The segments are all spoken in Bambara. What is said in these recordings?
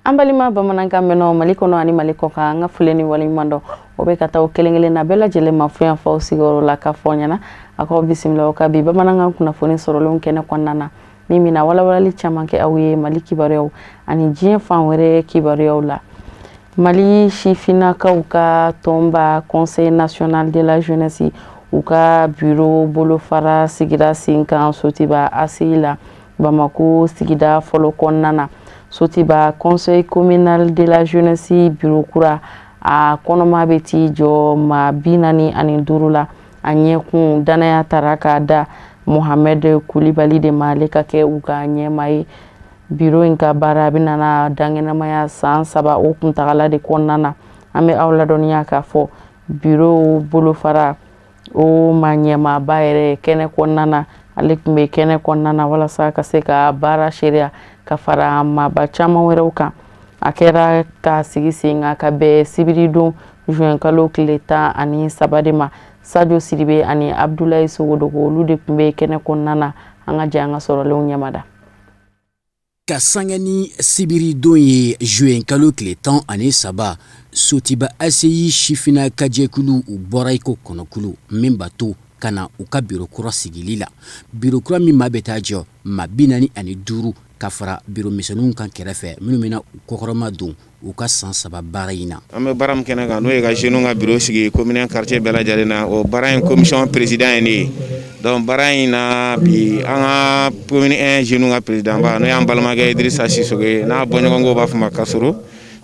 An balima bamanankan mɛnnaw Mali kɔnɔ ani Mali kɔkan, an ka foli ni waleɲuman dɔn o bɛ ka taa o kelen kelen na bɛɛ lajɛlen ma fo yan fɔ sigiyɔrɔ la ka fɔ ɲɛna a k'aw bisimila o ka bi bamanankan kunnafoni sɔrɔlenw kɛnɛ kɔnɔna na, min bɛna walawalali caman kɛ aw ye Mali kibaruyaw ani diɲɛ fan wɛrɛ kibaruyaw la. Mali sifinnakaw ka tɔnba, Conseil national de la jeunesse, u ka bureau bolofara sigira sen kan Sotiba ACI la, Bamako sigida fɔlɔ kɔnɔna na. Sotiba Conseil communal de la jeunesse bureau kura, a kɔnɔma bɛ t'i jɔ maa 45 la. A ɲɛkun danaya tara k'a da Mohamed Kulibali de ma, ale ka kɛ u ka ɲɛmaa ye. Biro in ka baara bɛna na dankɛnɛmaya san 3 o kuntagala de kɔnɔna na. An bɛ aw ladɔnniya k'a fɔ biro bolofara o ma ɲɛmaaba yɛrɛ kɛnɛ kɔnɔna na, ale tun bɛ kɛnɛ kɔnɔna na walasa ka se ka baara seereya ka fara maaba caman wɛrɛw kan. A kɛra ka sigi sen kan ka bɛn sibiridon juin kalo tile 13 de ma. Sadio Sidibe ani Abdoulaye Sogodogo, olu de tun bɛ kɛnɛ kɔnɔna na. An ka jɛ an ka sɔrɔlenw ɲɛmada. Ka sanga ni sibiridon ye, juin kalo tile 13, Sotiba ACI sifina kajɛkulu u bɔra i ko kɔnɔkulu min b'a to ka na u ka biro kura sigili la, biro kura min maa bɛ taa jɔ maa 45, ka fara biro misɛnninw kan kɛrɛfɛ minnu bɛna u kɔkɔrɔma don u ka san 3 baara in na. An bɛ baara min kɛnɛ kan, n'o ye ka jeunes ka bureau sigi commune quartier bɛɛ lajɛlen na, o baara in commission président ye ne ye. Donc baara in na bi, an ka commune 1 jeunes ka président ba, n'o y'an balimakɛ Idrissa Sissoko ye, n'a bɔɲɔgɔnko b'a fɔ ma Kasoro.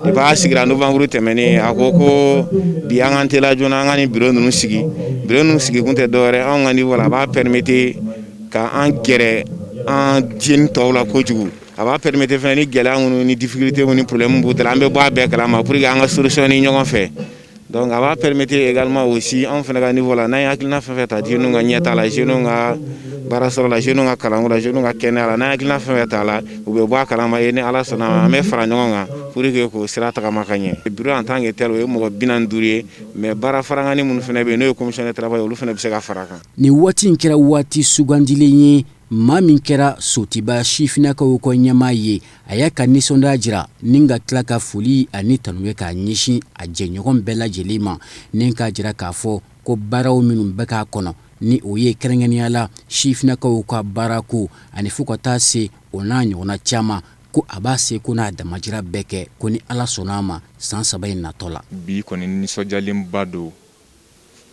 Depuis a sigira novembre tɛmɛnen, a ko ko bi an k'an teliya joona, an ka nin bureau ninnu sigi. Bureau ninnu sigi kun tɛ dɔwɛrɛ, anw ka niveau la, a b'a permettre ka an gɛrɛ an jeunes tɔw la kojugu. A b'a permettre fɛnɛ ni gɛlɛya minnu ni difficulté minnu ni problème b'u da la, an bɛ bɔ a bɛɛ kalama pour que an ka solution ni ɲɔgɔn fɛ. Donc a b'a permettre également aussi, anw fɛnɛ ka niveau la, n'an ye hakilina fɛn fɛn ta jeunes ka ɲɛta la, jeunes ka baara sɔrɔ la, jeunes ka kalanko la, jeunes ka kɛnɛya la, n'an ye hakilina fɛn fɛn ta la, u bɛ bɔ a kalama. Ni Ala sɔnna, an bɛ fara ɲɔgɔn kan pour que k'o sira tagama ka ɲɛ. Bureau en tant que tel, o ye mɔgɔ 45 ye, mais baara farankanni minnu fɛnɛ bɛ yen, n'o ye commission de travail, olu fɛnɛ bɛ se ka fara a kan. Nin waati in kɛra waati sugandilen ye. Maa min kɛra Sotiba sifinnakaw ka ɲɛmaa ye, a y'a ka nisɔndiya jira ni ka tila ka foli ani tanu kɛ k'a ɲɛsin a jɛɲɔgɔn bɛɛ lajɛlen ma, ni k'a jira k'a fɔ ko baaraw minnu bɛ k'a kɔnɔ, ni o ye kɛrɛnkɛrɛnnenya la sifinnakaw ka baarako ani fo ka taa se o n'a ɲɔgɔnna caman, ko a b'a se ko n'a damajira bɛɛ kɛ, ko ni Ala sɔnna a ma, san 3 in natɔ la. Bi kɔni nisɔndiyalenba don.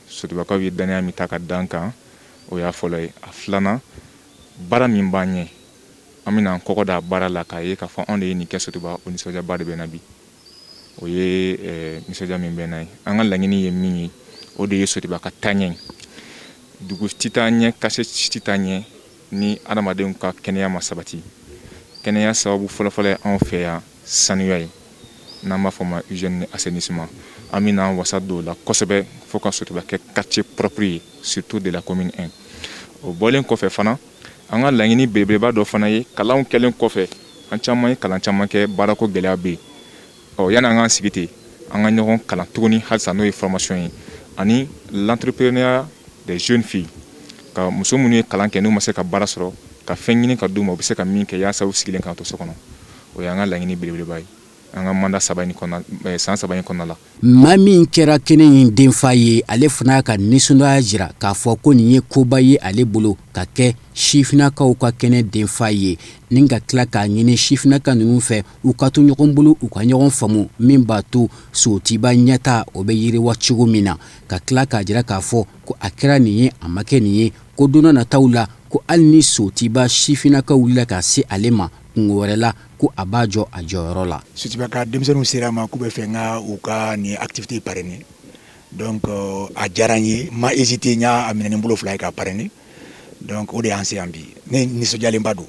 Sotibakaw ye danaya min ta ka dan kan, o y'a fɔlɔ ye. A filanan, baara min b'an ɲɛ, an bɛna an kɔkɔ da baara la k'a ye k'a fɔ anw de ye nin kɛ Sotiba, o nisɔndiyaba de bɛ na bi. O ye nisɔndiya min bɛ n'a ye. An ka laɲini ye min ye, o de ye Sotiba ka taa ɲɛ. Dugu ti taa ɲɛ, quartier ti taa ɲɛ ni adamadenw ka kɛnɛya ma sabati. Kɛnɛya sababu fɔlɔfɔlɔ ye anw fɛ yan sanuya ye, n'an b'a fɔ ma hygiène ni assainissement. An bɛna an wasa don o la kosɛbɛ fo ka Sotiba kɛ quartier propre ye, surtout de la commune 1. O bɔlen kɔfɛ fana, an ka laɲini belebeleba dɔ fana ye, kalanw kɛlen kɔfɛ, an caman ye kalan caman kɛ, baarako gɛlɛya bɛ yen. Ɔ yanni an k'an sigi ten, an ka ɲɔgɔn kalan tuguni halisa, n'o ye formation ye ani l'entrepreneuriat des jeunes filles, ka muso minnu ye kalan kɛ n'u ma se ka baara sɔrɔ, ka fɛn ɲini ka d'u ma, u bɛ se ka min kɛ yaasa u sigilen kana to so kɔnɔ. O y'an ka laɲini belebeleba ye an ka mandat 3 in kɔnɔna, san 3 in kɔnɔna la. Maa min kɛra kɛnɛ in denfa ye, ale fana y'a ka nisɔndiya jira k'a fɔ ko nin ye koba ye ale bolo ka kɛ sifinnakaw ka kɛnɛ denfa ye, ni ka tila k'a ɲini sifinnaka ninnu fɛ u ka to ɲɔgɔn bolo, u ka ɲɔgɔn faamu, min b'a to Sotiba ɲɛta o bɛ yiriwa cogo min na. Ka tila k'a jira k'a fɔ ko a kɛra nin ye, a ma kɛ nin ye, ko don nataw la, ko hali ni Sotiba sifinnakaw wulila ka se ale ma kungo wɛrɛ la, ko a b'a jɔ a jɔyɔrɔ la. Sotiba ka denmisɛnninw sera a ma k'u bɛ fɛ n ka u ka nin activité parrainer. Donc a diyara n ye, n ma hésité, n y'a minɛ ni n bolo fila ye k'a parrainer. Donc o de y'an se yan bi. Ne nisɔndiyalenba don.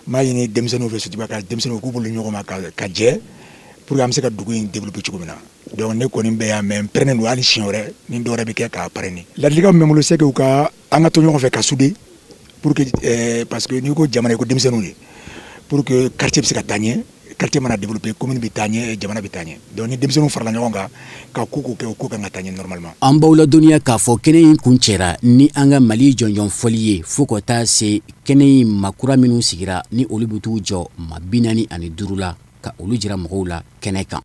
N b'a ɲini denmisɛnninw fɛ, Sotiba ka denmisɛnninw, k'u bolo ɲɔgɔn ma ka jɛ pour que an bɛ se ka dugu in développer cogo min na. Donc ne kɔni bɛ yan, mais n pɛrɛnnen don hali siɲɛ wɛrɛ ni dɔ wɛrɛ bɛ kɛ k'a parrainer. Ladilikan min bɛ n bolo, c'est que u ka an ka to ɲɔgɔn fɛ ka souder pour que parce que n'i ko jamana, i ko denmisɛnninw de, pour que quartier bɛ se ka taa ɲɛ. Quartier mana développer, commune bɛ taa ɲɛ, jamana bɛ taa ɲɛ. Donc ni denmisɛnninw farala ɲɔgɔn kan ka ko ko kɛ, o ko kan ka taa ɲɛ normalement. An b'aw ladɔnniya k'a fɔ kɛnɛ in kun cɛra ni an ka Mali jɔnjɔn fɔli ye, fo ka taa se kɛnɛ in maa kura minnu sigira, ni olu bɛ t'u jɔ maa 45 la. ka olu jira mɔgɔw la kɛnɛ kan.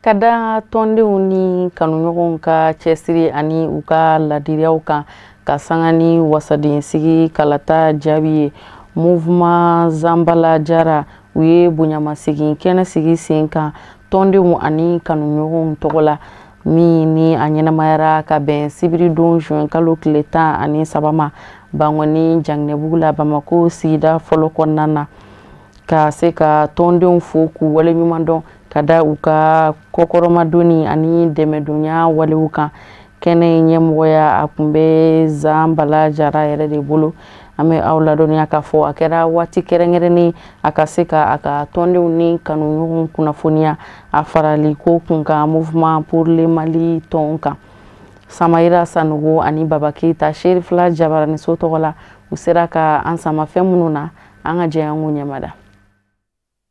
Ka da tɔndenw ni kanuɲɔgɔnw ka cɛsiri ani u ka ladiriyaw kan ka sanga ni wasadensigi kalata jaabi ye, Mouvement Zanbala Jara u ye bonyamasegin kɛnɛ sigi sen kan tɔndenw ani kanuɲɔgɔnw tɔgɔ la, min ni a ɲɛnamayara ka bɛn sibiridon juin kalo tile 13 ma Bangɔni Janginɛbugu la Bamako sigida fɔlɔ kɔnɔna na, ka se ka tɔndenw fo k'u waleɲuman dɔn ka da u ka kɔkɔrɔmadonni ani dɛmɛdonya walew kan. Kɛnɛ ɲɛmɔgɔya a tun bɛ Zanbala Jara yɛrɛ de bolo. An bɛ aw ladɔnniya k'a fɔ a kɛra waati kɛrɛnkɛrɛnnen a ka se ka a ka tɔndenw ni kanuɲɔgɔnw kunnafoniya a farali ko kun kan Mouvement pour le Mali tɔn kan. Samayira Sanogo ani Baba Keyita Serifila Jabaraniso tɔgɔ la, u sera ka an sama fɛn minnu na, an ka jɛ an k'u ɲɛmada.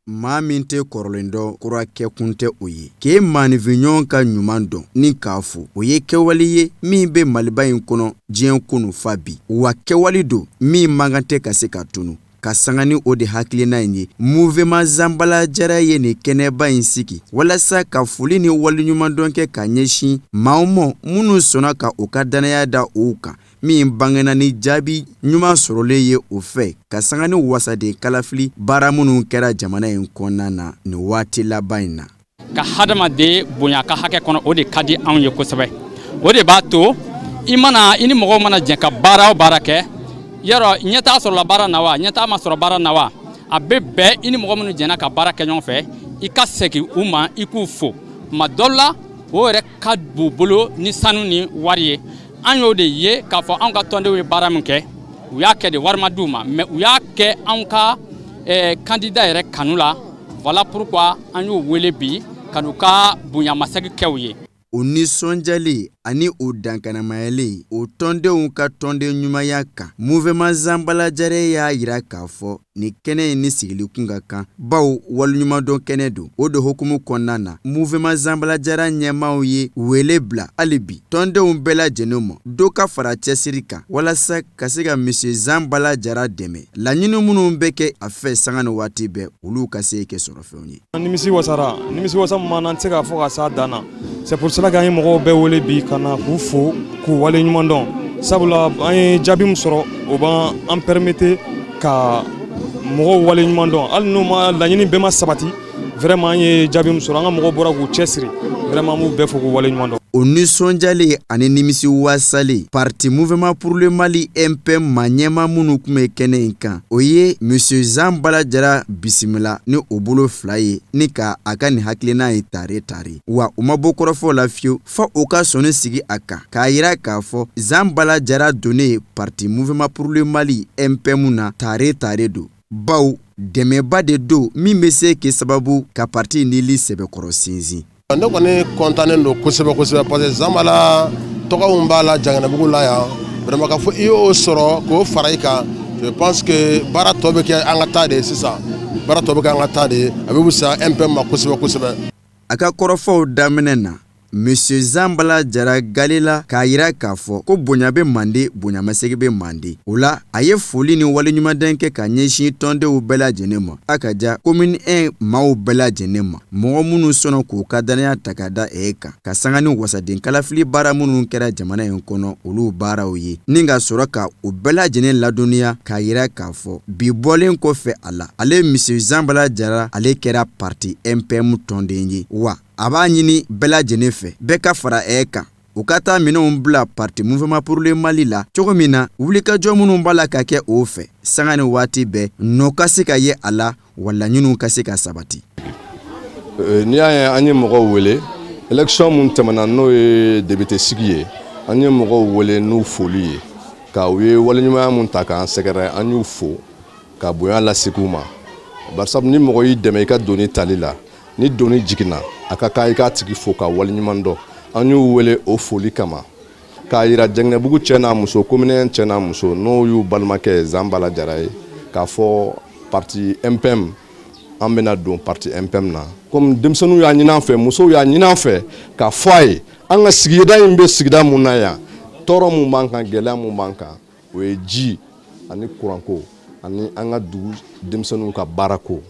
Maa min tɛ kɔrɔlen dɔn, kura kɛkun tɛ o ye. K'e maaninfinɲɔgɔn ka ɲuman dɔn ni k'a fo, o ye kɛwale ye min bɛ Maliba in kɔnɔ diɲɛ kunu fa bi, wa kɛwale don min man kan tɛ ka se ka tunu. Ka sanga ni o de hakilina in ye, Mouvement Zanbala Jara ye nin kɛnɛba in sigi walasa ka foli ni waleɲumandɔn kɛ ka ɲɛsin maaw ma minnu sɔnna ka u ka danaya da u kan, min bangena ni jaabi ɲuman sɔrɔlen ye o fɛ ka sanga ni wasaden kalafili baara minnu kɛra jamana in kɔnɔna na nin waati laban in na. Ka hadamaden bonya ka hakɛ kɔnɔ, o de ka di anw ye kosɛbɛ. O de b'a to i mana i ni mɔgɔw mana jɛ ka baara o baara kɛ, yɔrɔ ɲɛtaa sɔrɔla baara na wa ɲɛtaa ma sɔrɔ baara na wa, a bɛ bɛn i ni mɔgɔ minnu jɛna ka baara kɛ ɲɔgɔn fɛ, i ka segin u ma, i k'u fo. Tuma dɔ la o yɛrɛ ka b'u bolo ni sanu ni wari ye. An y'o de ye k'a fɔ anw ka tɔndenw ye baara min kɛ, u y'a kɛ de wari ma d'u ma, mais u y'a kɛ anw ka candidat yɛrɛ kanu la. Voilà pourquoi an y'u wele bi ka n'u ka bonyamasegin kɛ u ye. O nisɔndiyalen ani o dankanamayalen o tɔndenw ka tɔnden ɲumanya kan, Mouvement Zanbala Jara y'a yira k'a fɔ nin kɛnɛ in ni sigili kun ka kan, bawo waleɲumandɔn kɛnɛ don. O de hukumu kɔnɔna na, Mouvement Zanbala Jara ɲɛmaaw ye wele bila hali bi tɔndenw bɛɛ lajɛlen ma, dɔ ka fara cɛsiri kan walasa ka se ka Monsieur Zanbala Jara dɛmɛ laɲini minnu bɛ kɛ a fɛ sanga ni waati bɛɛ, olu ka se kɛ sɔrɔfɛnw ye. Nimisi wasara, nimisi wasa min b'an na, an tɛ se k'a fɔ ka s'a dan na. C'est pour cela qu'an ye mɔgɔw bɛɛ wele bi ka na k'u fo k'u waleɲuman dɔn, sabula an ye jaabi min sɔrɔ, o b'an an permettre ka mɔgɔw waleɲuman dɔn. Hali n'u ma laɲini bɛɛ ma sabati, vraiment an ye jaabi min sɔrɔ, an ka mɔgɔw bɔra k'u cɛsiri, vraiment an b'u bɛɛ fo k'u waleɲuman dɔn. O nisɔndiyalen ani nimisi wasalen, parti Mouvement pour le Mali MPM maa ɲɛmaa minnu tun bɛ kɛnɛ in kan, o ye Monsieur Zanbala Jara bisimila ni o bolo fila ye ni ka a ka nin hakilina ye tare tare. Wa u ma bɔ kɔrɔfɔ la fiyewu fo u ka sɔnni sigi a kan k'a yira k'a fɔ Zanbala Jara donnen parti Mouvement pour le Mali MPM na tare tare don, bawo dɛmɛba de don min bɛ se kɛ sababu ka parti nili sɛbɛkɔrɔ sinsin. Ne kɔni kɔntannen don kosɛbɛ kosɛbɛ, parce que Zanbala tɔgɔ min b'a la Janginɛbugu la yan, vraiment k'a fɔ i y'o sɔrɔ k'o fara i kan, je pense que baara tɔ bɛ kɛ an ka taa de ye sisan, baara tɔ bɛ kɛ an ka taa de ye, a bɛ fisaya MPM ma kosɛbɛ kosɛbɛ. A ka kɔrɔfɔw daminɛ na, Monsieur Zanbala Jara galela k'a yira k'a fɔ ko bonya bɛ Mande, bonyamasegin bɛ Mande. O la, a ye foli ni waleɲumandɔn kɛ ka ɲɛsin tɔndenw bɛɛ lajɛlen ma, a ka ja commune 1 maaw bɛɛ lajɛlen ma, mɔgɔ minnu sɔnna k'u ka danaya ta ka da e kan, ka sanga ni wasaden kalafili baara minnu kɛra jamana in kɔnɔ olu baaraw ye, ni ka sɔrɔ ka u bɛɛ lajɛlen ladɔnniya k'a yira k'a fɔ bi bɔlen kɔfɛ a la, ale Monsieur Zanbala Jara ale kɛra parti MPM tɔnden ye, wa a b'a ɲini bɛɛ lajɛlen fɛ bɛɛ ka fara ɛ kan, u ka taa minɛnw bila parti Mouvement pour le Mali la cogo min na wulikajɔ minnu b'a la ka kɛ o fɛ sanga ni waati bɛɛ nɔ ka se ka ye a la, wa laɲiniw ka se ka sabati. N'i y'a ye an ye mɔgɔw wele, élection mun tɛmɛna n'o ye député sigi ye, an ye mɔgɔw wele n'u foli ye, ka u ye waleɲumanya mun ta k'an sɛgɛrɛ, an y'u fo ka bonya lasegin u ma. Barisabu ni mɔgɔ y'i dɛmɛ i ka doni tali la, ni doni jiginna, a ka kan i k'a tigi fo ka waleɲuman dɔn. An y'u wele o foli kama k'a yira Janginɛbugu cɛ n'a muso, commune cɛ n'a muso, n'o y'u balimakɛ Zanbala Jara ye, k'a fɔ parti MPM, an bɛna don parti MPM na. Komi denmisɛnninw y'a ɲini an fɛ, musow y'a ɲini an fɛ k'a fɔ a ye, an ka sigida in bɛ sigida mun na yan, tɔɔrɔ mun b'an kan, gɛlɛya mun b'an kan, o ye ji ani kuranko ani an ka dugu denmisɛnninw ka baarako.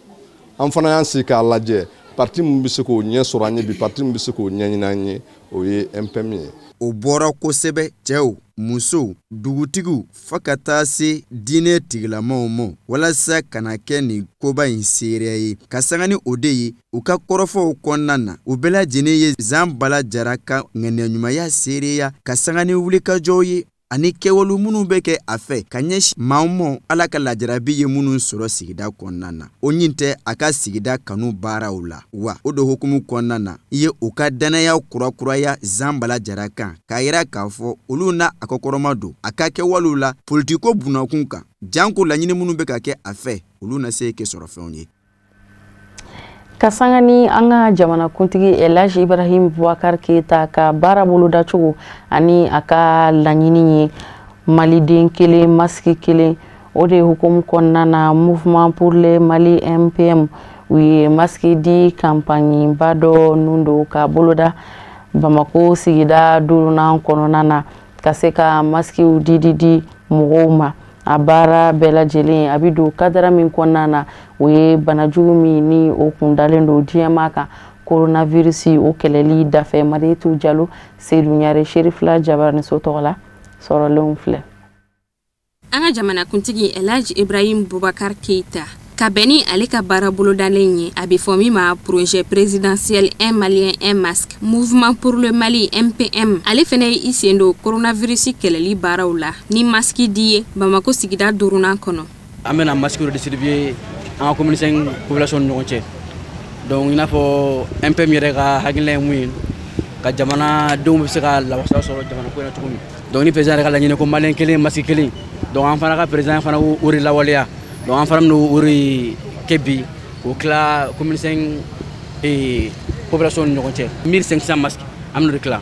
An fana y'an sigi k'a lajɛ, parti min bɛ se k'o ɲɛ sɔrɔ an ye bi, parti min bɛ se k'o ɲɛɲini an ye, o ye MPM ye. O bɔra kosɛbɛ, cɛw, musow, dugutigiw, fo ka taa se diinɛ tigilamaw ma, walasa ka na kɛ nin koba in seereya ye. Ka sanga ni o de ye, u ka kɔrɔfɔw kɔnɔna na, u bɛɛ lajɛlen ye Zanbala Jara ka ŋaniyaɲumanya seereya, ka sanga ni wulikajɔw ye ani kɛwale minnu bɛ kɛ a fɛ ka ɲɛsin maaw ma Ala ka lajarabi ye minnu sɔrɔ sigida kɔnɔna na. O ɲin tɛ a ka sigida kanu baaraw la wa. O de hukumu kɔnɔna na, i ye u ka danaya kurakuraya Zanbala Jara kan, k'a yira k'a fɔ olu n'a a kɔkɔrɔma don a ka kɛwalew la politiko bunakun kan, janko laɲini minnu bɛ ka kɛ a fɛ, olu na se kɛ sɔrɔfɛnw ye. Ka sanga ni an ka jamanakuntigi Elhaji Ibrahim Boubacar Keita ka baara bolodacogo ani a ka laɲini ye maliden kelen masque kelen, o de hukumu kɔnɔna na, Mouvement pour le Mali MPM u ye masque di campagne ba dɔ nun don ka boloda Bamako sigida 5nan kɔnɔna na, ka se ka masquew di di di mɔgɔw ma. A baara bɛɛ lajɛlen a bɛ don kadara min kɔnɔna na, o ye banajugu min ni o kun dalen don diɲɛmaa kan, coronavirus, o kɛlɛli dafɛ. Mariyetu Jalo, Seydou Ɲare, Serifila Jabaraniso tɔgɔ la, sɔrɔlenw filɛ. An ka jamanakuntigi Elhaji Ibrahim Boubacar Keita ka bɛn ni ale ka baara bolodalen ye, a bɛ fɔ min ma projet présidentiel 1 Malien 1 masque, Mouvement pour le Mali MPM ale fɛnɛ ye i sen don coronavirus kɛlɛli baaraw la ni masque di ye Bamako sigida 5nan kɔnɔ. An bɛna masque dɔ distribuer an ka commune 5 population ni ɲɔgɔn cɛ. Donc i n'a fɔ MPM yɛrɛ ka hakilina ye mun ye, ka jamanadenw bɛ se ka lawasa sɔrɔ jamana ko in na cogo min. Donc ni président yɛrɛ ka laɲini ko malien kelen masque kelen, donc an fana ka président fana o de lawaleya. Donc an fana bɛna o de kɛ bi k'o tila commune 5 population ni ɲɔgɔn cɛ. 1500 masques an bɛn'o de tila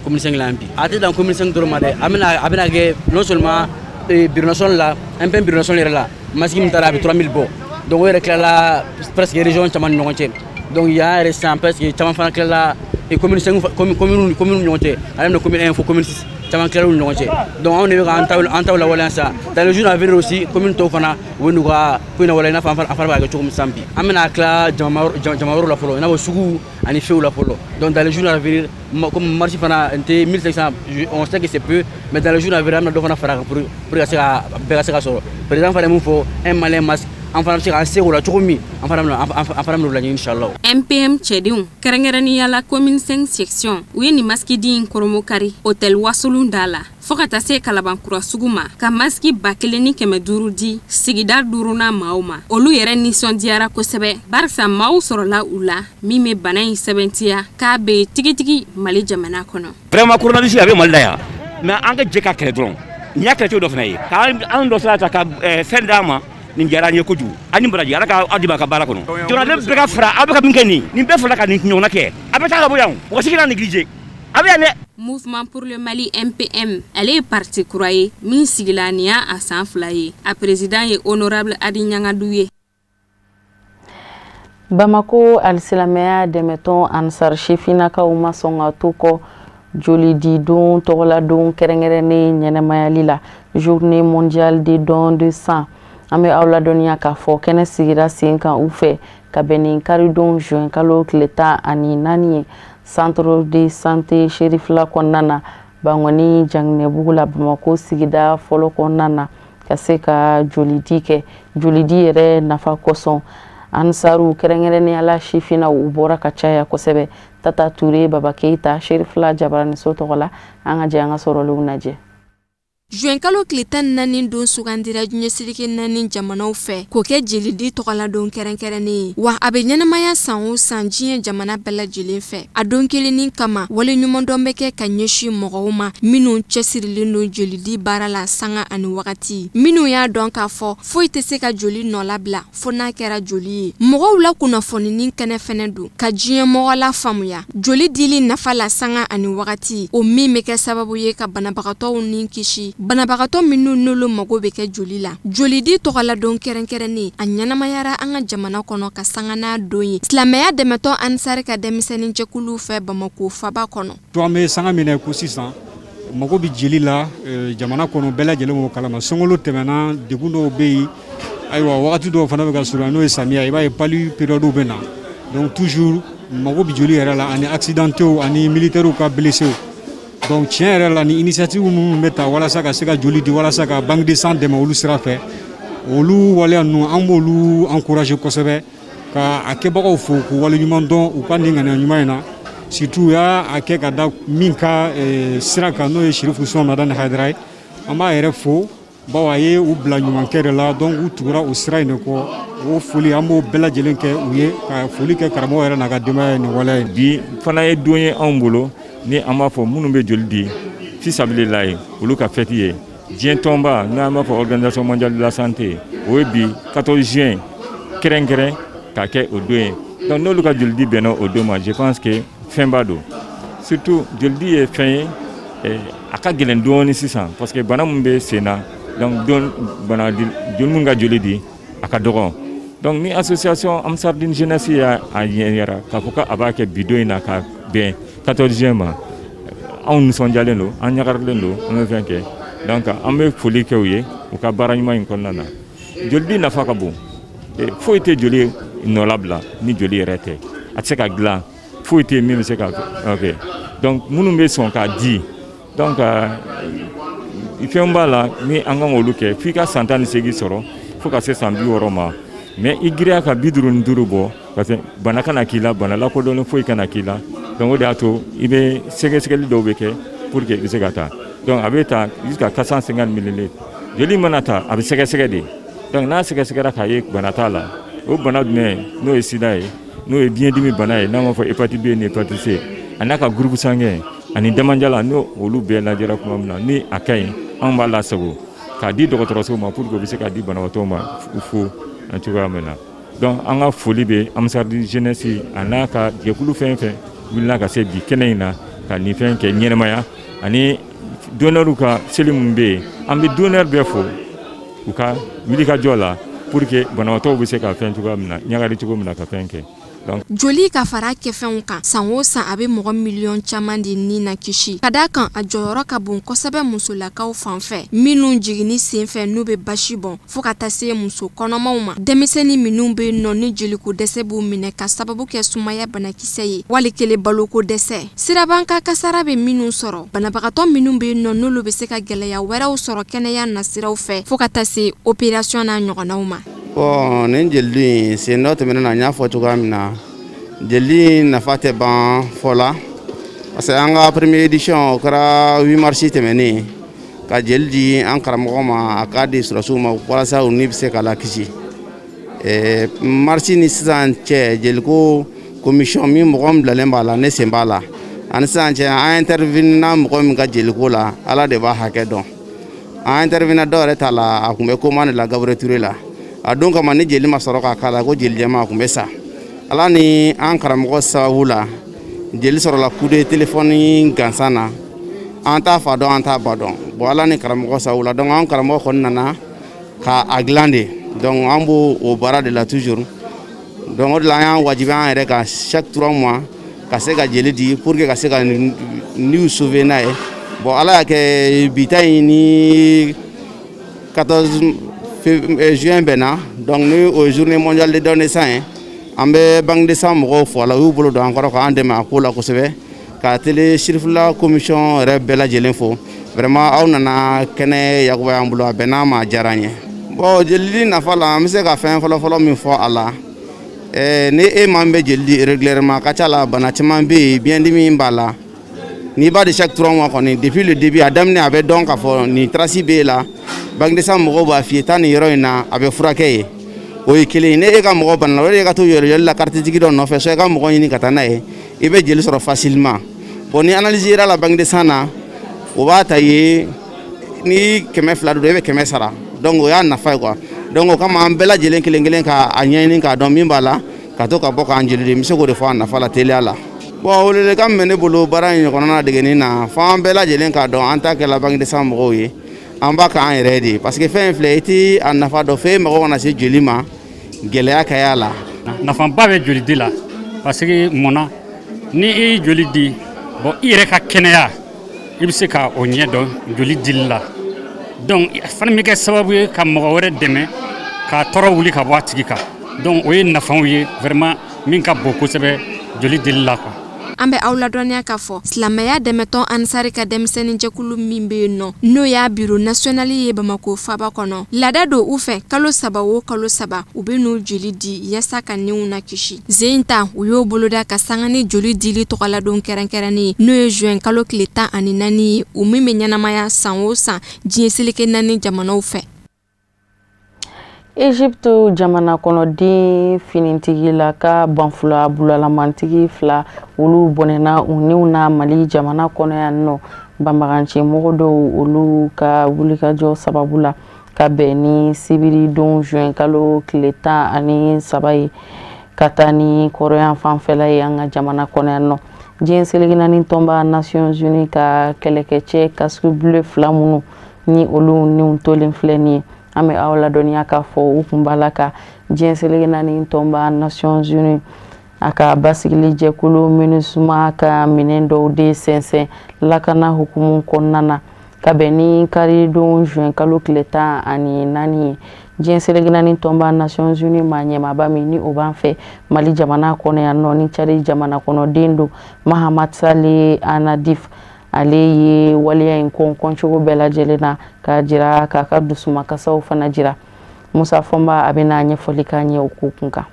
commune 5 la yan bi. A tɛ dan commune 5 dɔrɔn ma dɛ, a bɛna kɛ non seulement bureau national la, MPM bureau national yɛrɛ la, masque min taara a bɛ 3000 bɔ. Donc o yɛrɛ tilala presque région caman ni ɲɔgɔn cɛ. Donc yan yɛrɛ sisan presque caman fana tilala commune 5 commune ni ɲɔgɔn cɛ, a daminɛ commune 1 fo commune 6, caman tilal'u ni ɲɔgɔn cɛ. Donc anw de bɛ k'an taw lawaleya sisan. Dans les jours à venir aussi, commune tɔw fana u bɛ n'u ka ko in lawaleya i n'a fɔ an fana b'a kɛ cogo min sisan bi. An bɛna tila jama yɔrɔ la fɔlɔ, i n'a fɔ sugu ani few la fɔlɔ. Donc dans les jours à venir, comme marché fana n tɛ 1500, on sait que c'est peu, mais dans les jours à venir an bɛna dɔ fana fara a kan pour ka se ka bɛɛ ka se ka sɔrɔ. Président fana ye mun fɔ, un Malien masque, an fana bɛ se k'an se o la cogo min, an fana bɛna o laɲini inchallah. MPM cɛdenw kɛrɛnkɛrɛnnenya la commune 5 section u ye nin masque di in koromokari hôtel Wasolon da la fo ka taa se Kalabankura sugu ma, ka masque 1500 di sigida 5nan maaw ma. Olu yɛrɛ nisɔndiyara kosɛbɛ barisa maaw sɔrɔla u la min bɛ bana in sɛbɛntiya k'a bɛ tigitigi Mali jamana kɔnɔ. Vraiment coronavirus a bɛ Mali la yan, mais an ka jɛ ka kɛlɛ dɔrɔn. Nin y'a kɛlɛcogo dɔ fana ye, k'an dɔ sira ta ka fɛn d'a ma. Nin diyara an ye kojugu, an ni baraji, Ala ka aw dɛmɛ a ka baara kɔnɔ. Jamanaden bɛɛ ka fara, aw bɛ ka min kɛ nin bɛɛ fara ka nin ɲɔgɔnna kɛ, a bɛ taa ka bɔ yan, mɔgɔ si kana négliger, a bɛ yan dɛ. Mouvement pour le Mali MPM ale ye parti kura ye min sigila nin y'a a san 2 ye. A président ye honorable Adi Ɲangadu ye. Bamako alisilamɛya dɛmɛtɔn Ansar sifinnakaw ma sɔn ka to kɔ jolididon tɔgɔladon kɛrɛnkɛrɛnnen ɲɛnɛmayali la, journée mondiale des dons de sang. An bɛ aw ladɔnniya k'a fɔ kɛnɛ sigira sen kan u fɛ ka bɛn ni karidon juin kalo tile 14 ye, centre de santé Serifila kɔnɔna na, Bangɔni Janginɛbugu la, Bamako sigida fɔlɔ kɔnɔna na, ka se ka jolidi kɛ. Jolidi yɛrɛ nafa kosɔn, Ansaru kɛrɛnkɛrɛnnenya la sifinnaw u bɔra ka caya kosɛbɛ. Tata Ture, Baba Keita, Serifila Jabaraniso tɔgɔ la, an ka jɛ an ka sɔrɔlenw lajɛ. Juin kalo tile 14 don sugandira diɲɛ seleke 4 jamanaw fɛ k'o kɛ jelidi tɔgɔladon kɛrɛnkɛrɛnnen ye, wa a bɛ ɲɛnamaya san o san diɲɛ jamana bɛɛ lajɛlen fɛ. A don kelennin kama, waleɲumandɔn bɛ kɛ ka ɲɛsin mɔgɔw ma minnu cɛsirilen don jelidi baara la sanga ani wagati, minnu y'a dɔn k'a fɔ foyi tɛ se ka joli nɔ labila fo n'a kɛra joli ye. Mɔgɔw la kunnafonini kɛnɛ fɛnɛ don ka diɲɛ mɔgɔ la faamuya joli dili nafa la sanga ani wagati, o min bɛ kɛ sababu ye ka banabagatɔw ni kisi, banabagatɔ minnu n'olu mago bɛ kɛ joli la. Jolidi tɔgɔladon kɛrɛnkɛrɛnnen a ɲɛnamayara an ka jamana kɔnɔ ka sanga n'a don ye silamɛya dɛmɛtɔn Ansar ka denmisɛnnin jɛkuluw fɛ Bamako faba kɔnɔ. To an bɛ sanga minɛ ko sisan mago bɛ jeli la jamana kɔnɔ, bɛɛ lajɛlen b'o kalama. Sunkalo tɛmɛna, degun dɔw bɛ yen, Ayiwa, wagati dɔw fana bɛ ka surunya, n'o ye samiya, i b'a ye palu période bɛ na. Donc toujours mago bɛ joli yɛrɛ la, ani accidentés ani militaires ka blessés. Donc tiɲɛ yɛrɛ la, ni initiative minnu bɛ ta walasa ka se ka joli di, walasa ka banque de sang dɛmɛ olu sira fɛ, olu waleya ninnu, an b'olu encourager kosɛbɛ, ka a kɛbagaw fo k'u waleɲuman dɔn u ka nin ŋaniya ɲuman in na. Surtout u y'a kɛ ka da min ka sira kan, n'o ye Sirifu Usumani Madani Hayidara ye, an b'a yɛrɛ fo, bawo a ye u bila ɲumankɛ de la. Donc u tugura o sira in de kɔ. O foli, an b'o bɛɛ lajɛlen kɛ u ye, ka foli kɛ karamɔgɔ yɛrɛ n'a ka denbaya ye nin waleya in. Bi fana ye don ye anw bolo ni an b'a fɔ minnu bɛ joli di fisabililayi, olu ka fɛti ye. Diɲɛ tɔnba, n'an b'a fɔ Organisation mondiale de la santé, o ye bi 14 juin kɛrɛnkɛrɛn k'a kɛ o don ye. Donc n'olu ka joli di bɛnna o don ma, je pense que fɛnba don. Surtout joli di ye fɛn ye, a ka gɛlɛn dɔɔni sisan, parce que bana min bɛ sen na, donc don bana joli min ka joli di, a ka dɔgɔ. Donc ni association Ansardine Jeunesse y'a ɲɛ yɛrɛ k'a fɔ k'a b'a kɛ bi don in na ka bɛn 14 juin ma, anw nisɔndiyalen don, an ɲagarilen don, an bɛ fɛn kɛ. Donc an bɛ foli kɛ u ye u ka baara ɲuman in kɔnɔna na. Joli di nafa ka bon, foyi tɛ joli nɔ labila ni joli yɛrɛ tɛ, a tɛ se ka dilan, foyi tɛ min bɛ se ka kɛ. Donc minnu bɛ sɔn k'a di, donc fɛn b'a la ni an kan k'olu kɛ, f'i ka san 18 sɔrɔ fo ka se san 60 ma, mais i giriya ka 55 bɔ, parce que bana kana k'i la, bana lakodɔnnen foyi kana k'i la. Donc o de y'a to i bɛ sɛgɛsɛgɛli dɔw bɛ kɛ pour que i bɛ se ka taa. Donc a bɛ ta jusqu'à 450 millilitres. Joli mana ta, a bɛ sɛgɛsɛgɛ de. Donc n'a sɛgɛsɛgɛra k'a ye bana t'a la, o bana jumɛn, n'o ye sida ye, n'o ye biyɛndimi bana ye, n'an b'a fɔ hépatite B ni hépatite C, a n'a ka groupe sanguin ani damanjala, n'o olu bɛɛ lajɛra tuma min na, ni a ka ɲi, anw b'a lasago k'a di dɔgɔtɔrɔso ma pour que u bɛ se k'a di banabaatɔ ma fo cogoya min na. Donc an ka foli bɛ Ansardine Jeunesse a n'a ka jɛkulu fɛn fɛn wulila ka se bi kɛnɛ in na ka nin fɛn kɛ ɲɛnɛmaya, ani donneurs ka seli min bɛ yen, an bɛ donneur bɛɛ fo u ka wulikajɔ la pour que banabaatɔw bɛ se ka fɛn cogoya min na, ɲagari cogo min na ka fɛn kɛ. Joli ka fara kɛfɛnw kan, san o san a bɛ mɔgɔ miliyɔn caman de ni na kisi, ka d'a kan a jɔyɔrɔ ka bon kosɛbɛ musolakaw fan fɛ minnu jiginni senfɛ n'u bɛ basi bɔn, fo ka taa se muso kɔnɔmaw ma, denmisɛnnin minnu bɛ nɔ ni joliko dɛsɛ b'u minɛ ka sababu kɛ sumaya banakisɛ ye, wali kelen baloko dɛsɛ, sirabanka kasara bɛ minnu sɔrɔ, banabagatɔ minnu bɛ nɔ n'olu bɛ se ka gɛlɛya wɛrɛw sɔrɔ kɛnɛya nasiraw fɛ, fo ka taa se opération n'a ɲɔgɔnnaw ma. Bon, nin jeli in sen dɔ tɛmɛnen na, n y'a fɔ cogoya min na, jeli in nafa tɛ ban fɔ la, parce que an ka première édition o kɛra 8 mars tɛmɛnen, ka jeli di an karamɔgɔ ma a k'a di sɔrɔdasiw ma walasa u ni bɛ se ka lakisi. Mars ni sisan cɛ, jeliko commission min mɔgɔ min bilalen b'a la, ne sen b'a la, ani sisan cɛ an intervenir na mɔgɔ min ka jeliko la, Ala de b'a hakɛ dɔn. An intervenir dɔw yɛrɛ ta la, a tun bɛ coma de la Gabriel Touré la. A don kama ni jeli ma sɔrɔ k'a k'a la, ko jeli jɛman a tun bɛ sa. Ala ni an karamɔgɔ sababu la, jeli sɔrɔla coup de téléphone gansan na, an t'a fa dɔn, an t'a ba dɔn. Bon, Ala ni karamɔgɔ sababu la, donc an karamɔgɔ kɔni nana k'a dilan de. Donc an b'o o baara de la toujours. Donc o de la an y'an wajibi an yɛrɛ kan chaque 3 mois ka se ka jeli di pour que ka se ka niw sauver n'a ye. Bon, Ala y'a kɛ bi ta in ni 14 juin bɛnna, donc ni o journée mondiale de don de sang ye, an bɛ banque de sang mɔgɔw fo a la, u y'u bolo don an kɔrɔ k'an dɛmɛ a ko la kosɛbɛ, ka télé Sirifila commission yɛrɛ bɛɛ lajɛlen fo. Vraiment aw nana kɛnɛ yakubaya an bolo, a bɛn'a ma, a diyara an ye. Bon, jeli nafa la, an bɛ se ka fɛn fɔlɔ-fɔlɔ min fɔ a la, ni e maa min bɛ jeli di régulièrement, a ka ca la bana caman bɛ yen, biyɛndimi b'a la. N'i b'a di chaque 3 mois kɔni, depuis le début a daminɛ, a bɛ dɔn k'a fɔ nin trace b'e la. Banque de sang mɔgɔw b'a f'i ye taa nin yɔrɔ in na, a bɛ furakɛ yen. O ye kelen ye. Ni e ka mɔgɔ banana, o de ye ka to yɛlɛ la carte tigi dɔ nɔfɛ, soit i ka mɔgɔ ɲini ka taa n'a ye, i bɛ jeli sɔrɔ facilement. Bon, ni analyse yera la banque de sang na, o b'a ta ye ni 200 don, e bɛ 100 sara. Donc o y'a nafa ye quoi. Donc o kama an bɛɛ lajɛlen kelen kelen k'a ɲɛɲini k'a dɔn min b'a la, ka to ka bɔ k'an jeli di. N bɛ se k'o de fɔ a nafa la teliya la. Bon, welewelekan min bɛ ne bolo baara in ɲɔgɔnna degeni na, fo an bɛɛ lajɛlen k'a dɔn an ta kɛla banque de sang mɔgɔw ye, an b'a k'an yɛrɛ de ye, parce que fɛn in filɛ, i ti a nafa dɔn f'e mago kana se joli ma, gɛlɛya ka y'a la. Nafaba bɛ joli di la, parce que mun na, ni i ye joli di, bon, i yɛrɛ ka kɛnɛya i bɛ se ka o ɲɛ dɔn joli dili la. Donc a fana bɛ kɛ sababu ye ka mɔgɔ wɛrɛ dɛmɛ K'a tɔɔrɔ wuli ka bɔ a tigi kan. Donc o ye nafaw ye vraiment min ka bon kosɛbɛ joli dili la quoi. An bɛ aw ladɔnniya k'a fɔ silamɛya dɛmɛtɔn Ansari ka denmisɛnninjɛkulu min bɛ yen nɔ, n'o y'a bureau national ye Bamakɔ faba kɔnɔ, laada don u fɛ kalo 3 o kalo 3 u bɛ n'u joli di yaasa ka niw na kisi. Zen ta u y'o boloda ka sanga ni joli dili tɔgɔladon kɛrɛnkɛrɛnnen ye, n'o ye juin kalo tile 14 ye, u min bɛ ɲɛnamaya san o san diɲɛ seleke 4 jamanaw fɛ. Egypte jamana kɔnɔden finitigila ka banfula bulalamantigi 2 olu bɔnɛna u niw na Mali jamana kɔnɔ yan nɔ banbaganci mɔgɔ dɔw olu ka wulikajɔ sababu la ka bɛn ni sibiri don juin kalo tile 13 ye ka taa ni kɔrɔyan fanfɛla ye an ka jamana kɔnɔ yan nɔ. Diɲɛ seleke naani tɔnba Nations Unies ka kɛlɛkɛcɛ casque bleu 2 minnu ni olu niw tolen filɛ nin ye, an bɛ aw ladɔnniya k'a fɔ u kun b'a la ka diɲɛ seleke naani tɔnba Nations Unies a ka basigili jɛkulu MINUSMA ka minɛn dɔw de sɛnsɛn lakana hukumu kɔnɔna na ka bɛn ni karidon juin kalo tile 14 ye. Diɲɛ seleke naani tɔnba Nations Unies maa ɲɛmaaba min ni o b'an fɛ Mali jamana kɔnɔ yan nɔ ni Cadi jamana kɔnɔden don Mahamat Saleh Annadif, ale ye waleya in kɔncogo bɛɛ lajɛlen na k'a jira k'a ka dusumakasaw fana jira. Musa Fɔnba a bɛna ɲɛfɔli k'an ye o ko kun kan.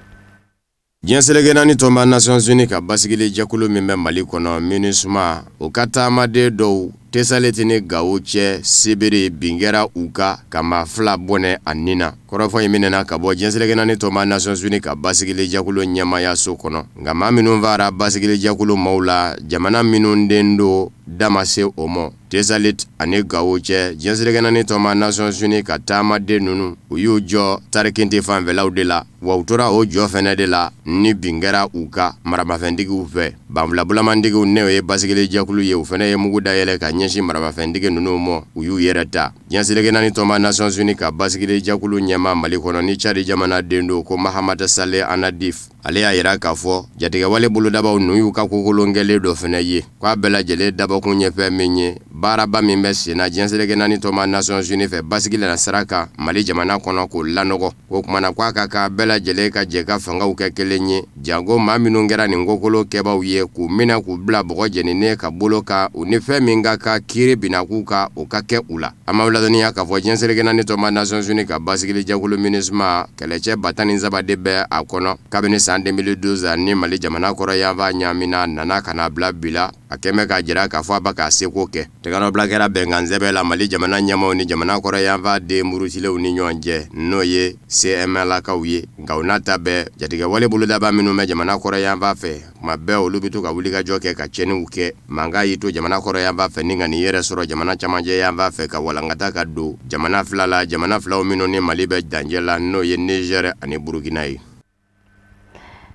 Diɲɛ seleke naani tɔnba Nations Unies ka basigili jɛkulu min bɛ Mali kɔnɔ MINUSMA, o ka taamaden dɔw Tesaliti ni Gawo cɛ sibiri bin kɛra u kan ka maa 2 bɔnɛ a nin na. Kɔrɔfɔ in minɛna ka bɔ diɲɛ seleke naani tɔnba Nations Unies ka basigili jɛkulu ɲɛmaayaso kɔnɔ. Nka maa minnu fara basigili jɛkulu maaw la, jamana minnu den don da ma se o ma. Tesalit ani Gawo cɛ diɲɛ seleke naani tɔnba Nations Unies ka taamaden ninnu, u y'u jɔ Tarikinte fanfɛlaw de la, wa u tora o jɔ fɛnɛ de la ni bin kɛra u kan maramafɛntigiw fɛ. Banfula bulamantigiw n'o ye basigili jɛkulu ye, u fɛnɛ ye mugu dayɛlɛ ka ɲɛsin maramafɛntigi ninnu ma, u y'u yɛrɛ ta. Diɲɛ seleke naani tɔnba Nations Unies ka basigili jɛkulu ɲɛmaa Mali kɔnɔ ni Cadi jamana den don ko Mahamat Saleh Annadif, ale y'a yira k'a fɔ jatigɛwale bolodabaw ninnu y'u ka kokolonkɛlen dɔ fɛnɛ ye, k'a bɛɛ lajɛlen dabɔkun ye fɛn min ye, baaraba min bɛ sen na diɲɛ seleke naani tɔnba Nations Unies fɛ basigi la sira kan Mali jamana kɔnɔ k'o lanɔgɔ. O kumana k'a ka kan bɛɛ lajɛlen ka jɛ ka fangaw kɛ kelen ye, janko maa minnu kɛra nin kokolo kɛbaw ye k'u minɛ k'u bila bɔgɔ jeninen ka bolo kan, u ni fɛn min ka kan kiiri binna k'u kan o ka kɛ u la. An b'aw ladɔnniya k'a fɔ diɲɛ seleke naani tɔnba Nations Unies ka basigili jɛkulu MINUSMA kɛlɛcɛ 13 de bɛ a kɔnɔ kabini san 2012 ni Mali jamana kɔrɔ yanfan ɲaamina nana ka na bila bi la, a kɛn bɛ k'a jira k'a fɔ a bɛ k'a seko kɛ. Tɛgɛnɔbila kɛra bɛnkan sɛbɛn la Mali jamana ɲɛmaaw ni jamana kɔrɔ yanfan den murutilenw ni ɲɔgɔn cɛ, n'o ye CMA-lakaw ye. Nka o n'a ta bɛɛ, jatigɛwale bolodaba minnu bɛ jamana kɔrɔ yanfan fɛ, tuma bɛɛ olu bɛ to ka wulikajɔ kɛ ka tiɲɛniw kɛ. Mankan y'i to jamana kɔrɔ yanfan fɛ ni ka n'i yɛrɛ sɔrɔ jamana camancɛ yanfan fɛ ka walankata ka don jamana fila la, jamana filaw minnu ni Mali bɛ dancɛ la, n'o ye Niger ani Burukina ye.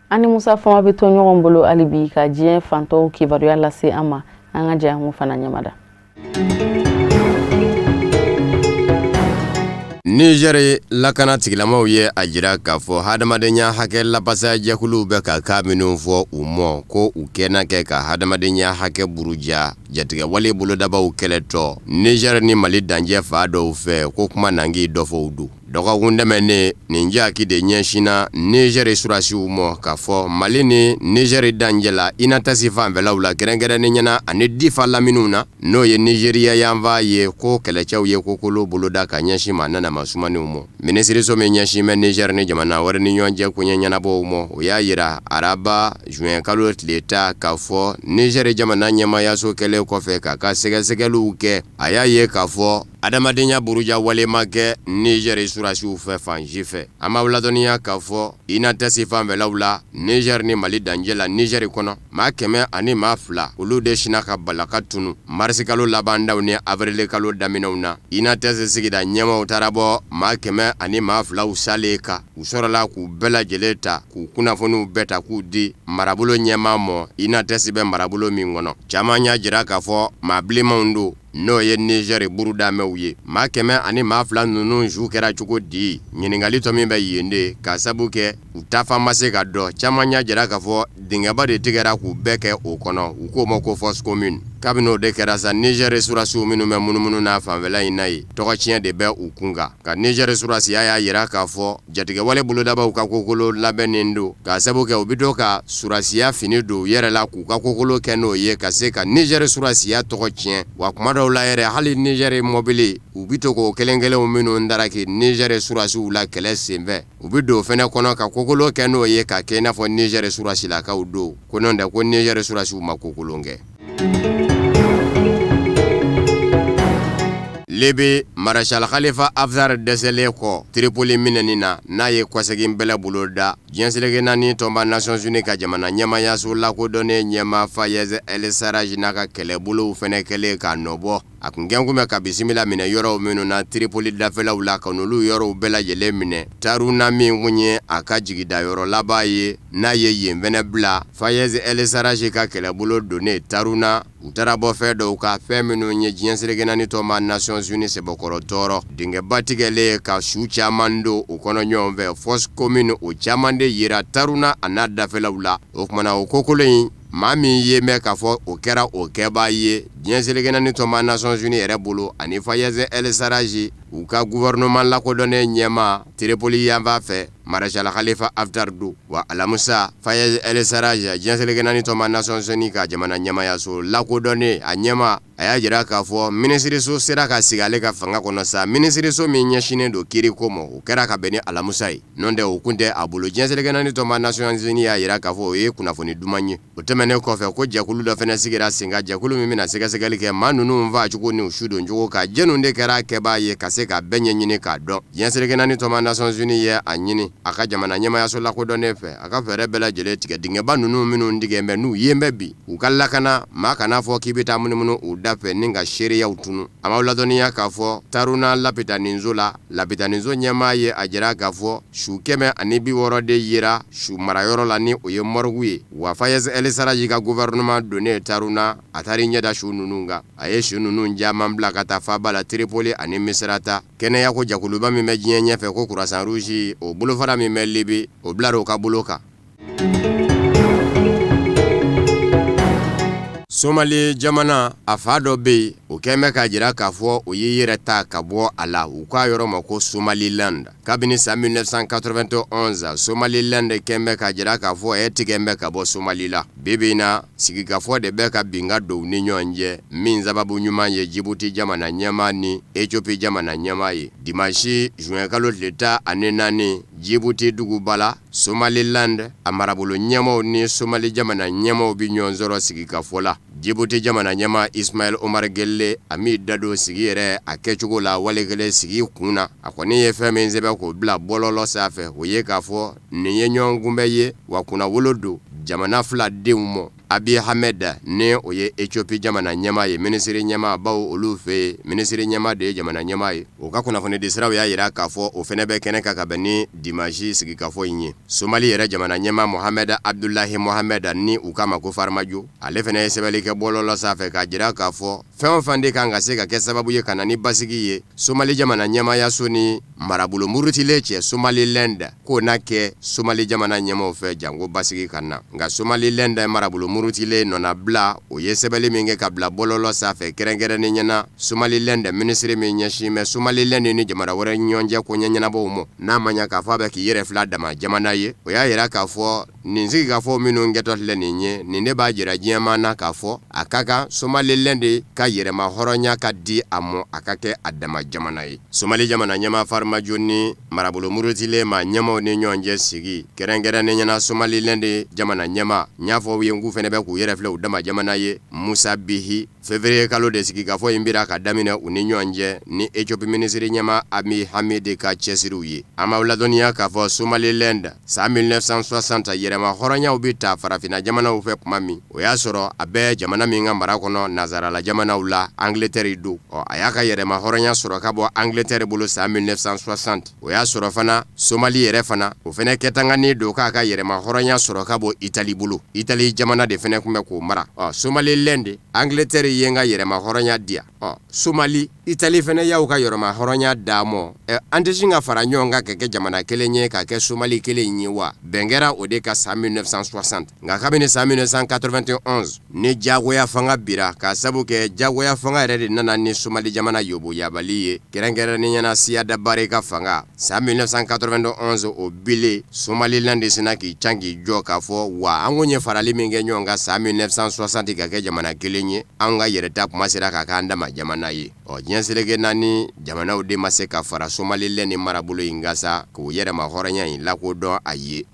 Ani Musa Fɔnba bɛ to ɲɔgɔn bolo hali bi ka diɲɛ fantɔw kibaruya lase an ma. An ka jɛ an k'o fana ɲɛmada. Niger lakana tigilamaw ye a jira k'a fɔ hadamadenya hakɛ lapasa jɛkuluw bɛ ka kan minnu fɔ u mɔ ko u kɛnɛ kɛ ka hadamadenya hakɛ buruja jatigɛwale bolodabaw kɛlɛtɔ Niger ni Mali dancɛ fa dɔw fɛ, ko kuma nangi dɔ fɔ u don. Dɔgɔkun tɛmɛnen nin jaki de ɲɛsinna Niger surasiw mɔ k'a fɔ Mali ni Niger dancɛ la Inatasi fanfɛlaw la kɛrɛnkɛrɛnnen ɲɛna ani Difa laminiw na, n'o ye Nigeriya yanfan ye, ko kɛlɛcɛw ye kokolo boloda ka ɲɛsin maa nana sumaninw mɔ. Minisiriso min ɲɛsin bɛ Niger ni jamana wɛrɛ ni ɲɔgɔn cɛ koɲɛ ɲɛnabɔw mɔ, o y'a yira araba juin kalo tile 10 k'a fɔ Niger jamana ɲɛmaayaso kɛlen kɔfɛ k'a ka sɛgɛsɛgɛliw kɛ, a y'a ye k'a fɔ adamadenya buruja wale ma kɛ Niger surasiw fɛ fan si fɛ. An b'aw ladɔnniya k'a fɔ Inatasi fanfɛlaw la Niger ni Mali dancɛ la Niger kɔnɔ, maa 102 olu de sinna ka balaka tunu marisi kalo labandaw ni avril kalo daminɛw na. Inatasi sigida ɲɛmaaw taara bɔ maa 102 salen kan, u sɔrɔla k'u bɛɛ lajɛlen ta k'u kunnafoniw bɛɛ ta k'u di marabolo ɲɛmaa mɔ Inatasi bɛ marabolo min kɔnɔ. Caman y'a jira k'a fɔ maa bilenmanw don, n'o ye Niger burudamɛw ye. Maa 102 ninnu su kɛra cogo di? Ɲininkali tɔ min bɛ yen de, k'a sabu kɛ u taafan ma se ka dɔn. Caman y'a jira k'a fɔ dingɛba de tigɛra k'u bɛɛ kɛ o kɔnɔ, u k'o ma ko fosse commune. Kabini o de kɛra sa, Niger surasiw minnu bɛ munumunu n'a fanfɛla in na ye, tɔgɔtiɲɛ de bɛ u kun kan. Ka Niger surasiya y'a jira k'a fɔ jatigɛwale bolodabaw ka kokolo labɛnnen don, k'a sabu kɛ u bɛ to ka surasiya fini don u yɛrɛ la k'u ka kokolo kɛ n'o ye ka se ka Niger surasiya tɔgɔ tiɲɛ. Wa kuma dɔw la yɛrɛ, hali Niger mɔbili u bɛ to k'o kelen kelenw minnu daraki Niger surasiw la kɛlɛ senfɛ, u bɛ don o fɛnɛ kɔnɔ ka kokolo kɛ n'o ye ka kɛ i n'a fɔ Niger surasilakaw don, ko n'o tɛ ko Niger surasiw ma kokolon kɛ. Libi, Marshal Khalifa Haftar dɛsɛlen kɔ Tripoli minɛni na, n'a ye kɔsegin bɛlɛ bolo da, diɲɛ seleke naani tɔnba Nations Unies ka jamana ɲɛmayaso lakodɔnnen ɲɛmaa Fayez El Sarraj n'a ka kɛlɛbolow fɛnɛ kɛlen k'a nɔbɔ. A kun kɛn kun bɛ ka bisimila minɛ yɔrɔw minnu na Tripoli dafɛlaw la, ka n'olu yɔrɔw bɛɛ lajɛlen minɛ. Taruna min kun ye a ka jigidayɔrɔ laban ye, n'a ye yen fɛnɛ bila, Fayez El Sarraj ka kɛlɛbolo donnen Taruna, u taara bɔ fɛn dɔw kan, fɛn minnu ye diɲɛ seleke naani tɔnba Nations Unies sɛbɛkɔrɔ tɔɔrɔ. Dingɛba tigɛlen ka su caman don o kɔnɔ ɲɔgɔn fɛ, fosse commune o caman de yera Taruna a n'a dafɛlaw la. O kumana o kokolo in, maa min ye mɛn k'a fɔ o kɛra o kɛbaa ye diɲɛ seleke naani tɔnba Nations Unies yɛrɛ bolo ani Fayez El Sarraj u ka gouvernement lakodɔnnen ɲɛmaa Tripoli yanfan fɛ, Marshal Khalifa Haftar don. Wa alamisa, Fayez El Sarraj diɲɛ seleke naani tɔnba Nations Unies ka jamana ɲɛmayaso lakodɔnnen a ɲɛmaa, a y'a jira k'a fɔ minisiriso sera ka sigi ale ka fanga kɔnɔ sa, minisiriso min ɲɛsinnen don kiiriko ma, o kɛra ka bɛn ni alamisa ye. N'o tɛ o kun tɛ a bolo. Diɲɛ seleke naani tɔnba Nations Unies y'a jira k'a fɔ o ye kunnafoni duman ye. O tɛmɛnen kɔfɛ, ko jɛkulu dɔ fɛnɛ sigira sen kan, jɛkulu min bɛna sɛgɛsɛgɛli kɛ maa ninnu faacogo ni u su don cogo kan, jɛnnu de kɛra kɛbaa ye ka se ka bɛɛ ɲɛɲini k'a dɔn. Diɲɛ seleke naani tɔnba Nations Unies ye a ɲini a ka jamana ɲɛmayaso lakodɔnnen fɛ, a ka fɛɛrɛ bɛɛ lajɛlen tigɛ dingɛba ninnu minnu tigɛ bɛ n'u yen bɛ bi, u ka lakana, maa kana fɔ k'i bɛ taa munumunu u da fɛ ni ka seereyaw tunu. A m'aw ladɔnniya k'a fɔ Taruna lapitaninso la, lapitaninso ɲɛmaa ye a jira k'a fɔ su 160 de yera su marayɔrɔ la ni o ye morgue ye. Wa Fayez El Sarraj ka gouvernement donnen Taruna, a taara ɲɛ da su ninnu kan, a ye su ninnu caman bila ka taa faaba la Tripoli ani Misrata. Kɛnɛyako jɛkuluba min bɛ diɲɛ ɲɛfɛ ko Croissant Rouge, o bolofara min bɛ Libi, o bilara o ka bolo kan. Somali jamana a fa dɔ bɛ yen, o kɛn bɛ k'a jira k'a fɔ o y'i yɛrɛ ta ka bɔ a la, u k'a yɔrɔ ma ko Somaliland. Kabini san 1991, Somaliland kɛn bɛ k'a jira k'a fɔ tigɛ bɛ ka bɔ Somali la. Bi bi in na, sigikafɔ de bɛ ka bin ka don u ni ɲɔgɔn cɛ, min sababu ɲuman ye Djibouti jamana ɲɛmaa ni Ethiopie jamana ɲɛmaa ye. Dimanche juin kalo tile 14, Djibouti duguba la, Somaliland a marabolo ɲɛmaaw ni Somali jamana ɲɛmaaw bɛ ɲɔgɔn sɔrɔ sigikafɔ la. Djibouti jamana ɲɛmaa Ismaël Omar Guelleh a m'i da don sigi yɛrɛ a kɛcogo la, wale kelen sigi kun na. A kɔni ye fɛn min sɛbɛn k'o bila bɔlɔlɔ sanfɛ, o ye k'a fɔ nin ye ɲɔgɔn kunbɛn ye, wa kunnawolo don jamana fila denw ma. Abiy Ahmed ni o ye Ethiopie jamana ɲɛmaa ye, minisiri ɲɛmaa baw olu fɛ yen, minisiri ɲɛmaa de ye jamana ɲɛmaa ye. O ka kunnafoni di siraw y'a jira k'a fɔ o fɛnɛ bɛ kɛnɛ kan ka bɛn ni dimanche sigikafɔ in ye. Somali yɛrɛ jamana ɲɛmaa Mohamed Abdullahi Mohamed ni u k'a ma ko Farmajo, ale fɛnɛ ye sɛbɛnni kɛ bɔlɔlɔ sanfɛ k'a jira k'a fɔ fɛn o fɛn de kan ka se ka kɛ sababu ye ka na ni basigi ye Somali jamana ɲɛmaayaso ni marabolo murutilen cɛ Somaliland, k'o na kɛ Somali jamana ɲɛmaaw fɛ janko basigi ka na. Nka Somaliland marabolo murutilen nɔna bila, o ye sɛbɛnni min kɛ ka bila bɔlɔlɔ sanfɛ kɛrɛnkɛrɛnnen ɲɛna Somaliland minisiri min ɲɛsin bɛ Somaliland ni jamana wɛrɛ ɲɔgɔn cɛ ko ɲɛɲɛnabɔw ma, n'a ma ɲɛ k'a fɔ a bɛ k'i yɛrɛ fila dama jamana ye. O y'a yira k'a fɔ nin sigikafɔ minnu kɛtɔ filɛ nin ye, nin de b'a jira diɲɛmaa na k'a fɔ a ka kan Somaliland ka yɛrɛma hɔrɔnya ka di a ma, a ka kɛ a dama jamana ye. Somali jamana ɲɛmaa Farmajo ni marabolo murutilen ma ɲɛmaaw ni ɲɔgɔn cɛ sigi kɛrɛnkɛrɛnnen ɲɛna Somaliland jamana ɲɛmaa, n y'a fɔ aw ye n k'u fɛnɛ bɛ k'u yɛrɛ filɛ u dama jamana ye, Musa Bihi. Février kalo de sigikafɔ in bira ka daminɛ u ni ɲɔgɔn cɛ ni Ethiopie minisiri ɲɛmaa Abiy Ahmed ka cɛsiriw ye. An b'aw ladɔnniya k'a fɔ Somaliland san 1960 yɛrɛma hɔrɔnyaw bɛ ta farafinna jamanaw fɛ tuma min, o y'a sɔrɔ a bɛ jamana min ka mara kɔnɔ nansarala jamanaw la, Angleterre don. Ɔ, a y'a ka yɛrɛma hɔrɔnya sɔrɔ ka bɔ Angleterre bolo san 1960. O y'a sɔrɔ fana Somali yɛrɛ fana o fɛnɛ kɛtanganen don k'a ka yɛrɛma hɔrɔnya sɔrɔ ka bɔ Itali bolo. Itali jamana de fɛnɛ tun bɛ k'o mara. Ɔ, Somaliland, Angleterre ye n ka yɛrɛma hɔrɔnya di yan. Ɔ Somali, Itali fɛnɛ y'aw ka yɔrɔma hɔrɔnya d'a mɔ. An tɛ sin ka fara ɲɔgɔn kan ka kɛ jamana kelen ye, ka kɛ Somali kelen ye wa? Bɛn kɛra o de ka san 1960. Nka kabini san 1991 ni jagoya fanga bira, k'a sabu kɛ jagoya fanga yɛrɛ de nana ni Somali jamana yoboyabali ye, kɛrɛnkɛrɛnnenya na Siyada Bare ka fanga. San 1991 o bile, Somaliland de sina k'i can k'i jɔ k'a fɔ wa an ko ye farali min kɛ ɲɔgɔn kan san 1960 ka kɛ jamana kelen ye, an ka yɛrɛta kuma sera ka k'an dama jamana ye. Ɔ diɲɛ seleke naani jamanaw de ma se ka fara Somaliland ni marabolo in kan sa k'u yɛrɛma hɔrɔnya in lakodɔn a ye.